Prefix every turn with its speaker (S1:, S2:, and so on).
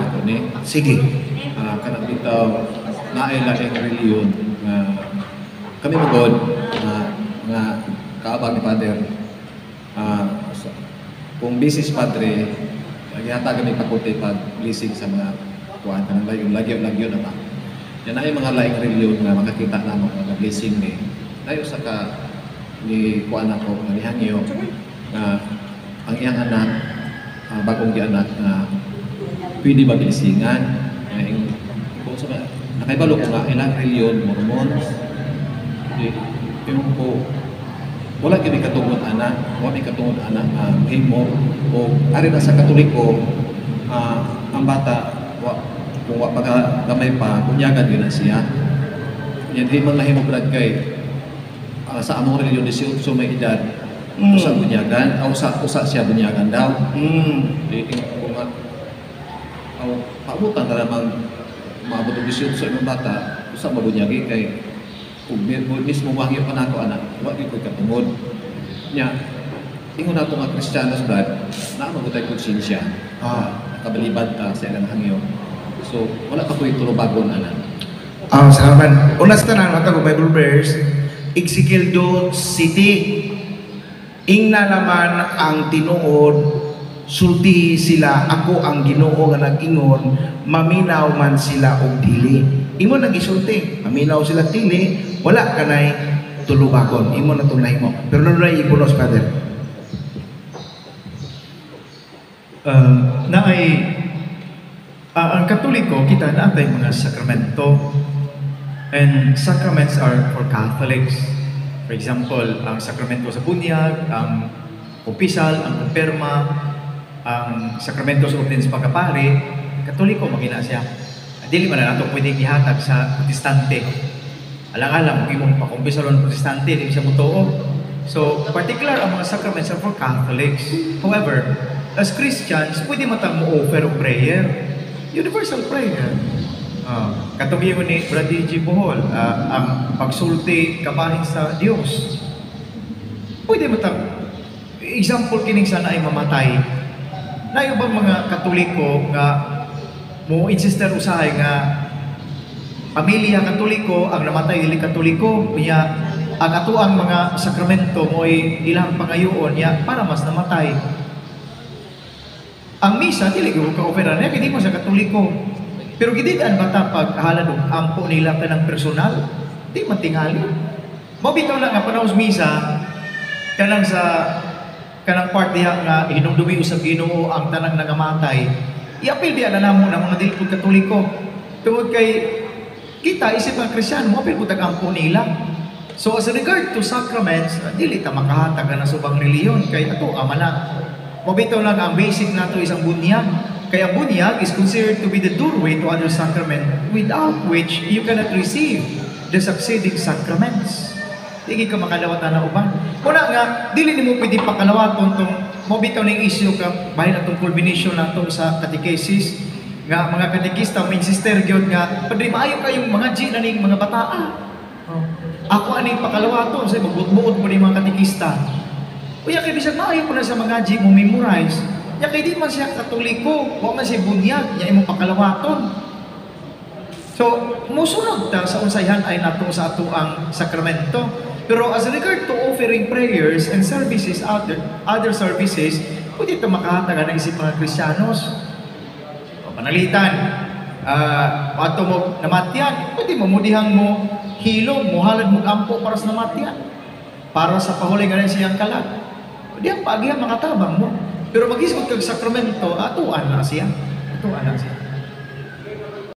S1: nato ni.
S2: Sige.
S1: Kanang bitaw naay laing relihiyon nga kami magod nga nga kaabag ni Father, kung busy si Padre, gihatag kami pakuti pag blessing sa mga kuan, kanang layo lagyo lagyo na ba. Yan ay mga laing relihiyon nga makakita namo nga blessing ni layo sa ka ni kuan ako nga nihangyo nga ang iyang anak, bagong gianak, nga pwede ba blessingan nga kung sa nakaibalo ko nga ilang relihiyon Mormons di yung ko wala gyud katungod ana, wala mi katungod ana nga mahimo o ari na sa Katoliko, ang bata wa kung wa pa gamay pa, bunyagan gyud na siya. Yan di man nahimo, brad, kay sa among relihiyon 18 may edad usa bunyagan o usa usa siya bunyagan daw. Di ko nga aw paabutan na lamang maabot og 18 imong bata usa mabunyagi kay kung mismo wahyo pa nako ana, wa gyud ko'y katungod nya. Ingon nato nga Kristiyanos, brad, naa man tay konsensya. Nakabalibad ta sa ilang hangyo, so wala pa ko'y tulubagon ana.
S2: Salamat. Una sa tanan, matag Bible verse, Ezekiel 2 City. Ingna naman ang tinuod, sultihi sila, ako ang Ginoo nga nag-ingon, maminaw man sila og dili. Imo nang gisulti, maminaw sila dili, wala kanay tulubagon. Imo na itong nahimo. Pero naay ipunos, Father.
S3: Na ay ang Katoliko, kita na atay mga sakramento, and sacraments are for Catholics. For example, ang sakramento sa bunyag, ang kumpisal, ang kumpirma, ang sakramento sa ordin sa pagkapari, Katoliko magina siya. Dili man na nato pwede gihatag sa Protestante. Alang-alang kung imong pakumpisal ng Protestante, di siya motuo. So, particular ang mga sacraments are for Catholics. However, as Christians, pwede matang mo offer og prayer. Universal prayer. Katong ingon ni Brad DJ Bohol, ang pagsulti kabahin sa Dios. Pwede matang example kining sana ay mamatay. Nayo bang mga Katoliko nga mo insister usahay nga pamilya Katoliko, ang namatay dili Katoliko, unya ang atoang mga sakramento mo'y ilang pangayoon niya para mas namatay. Ang misa dili gyud ka offer niya kay di mo sa Katoliko. Pero gididaan ba ta pag halad og ampo nila kanang personal? Di man tingali. Mao bitaw lang nga panahon sa misa, kanang sa kanang part diha nga hinumdumi usab Ginoo ang tanang nangamatay. Iapil diha na namo ng mga dili pud Katoliko. Tungod kay kita isip mga Kristiyano, moapil pud tag ampo nila. So as regard to sacraments, dili ta makahatag na sa ubang relihiyon kay ato ama na. Mao bitaw lang ang basic nato is ang bunyag. Kaya bunyag is considered to be the doorway to other sacrament without which you cannot receive the succeeding sacraments. Di ka makalawat na uban. Kuna nga, dili nimo pwede pakalawaton tong mao bitaw ning issue ka bahin atong culmination nato sa catechesis nga mga katekista mo insister gyud nga, "Padre, maayo kayong mga G na ning mga bataa." Oh. Ako aning pakalawaton sa magbuot-buot mo ni mga katekista. Uya kay bisag maayo po na sa mga G mo memorize. Ya kay di man siya Katoliko, wa man siya bunyag, nya imong pakalawaton. So, musunod ta sa unsayhan ay nato sa ato ang sakramento. Pero as regard to offering prayers and services, other other services, pwede ito makahatag ng isip mga Kristiyanos. O, panalitan, ato mo namatyan, pwede mo mudihang mo hilom, muhalad mo ampo para sa namatyan. Para sa pahuli nga rin siyang kalag. Diyang paagihan makatabang mo. Pero maghisgot kag sakramento, atuan na siya. Atuan na siya.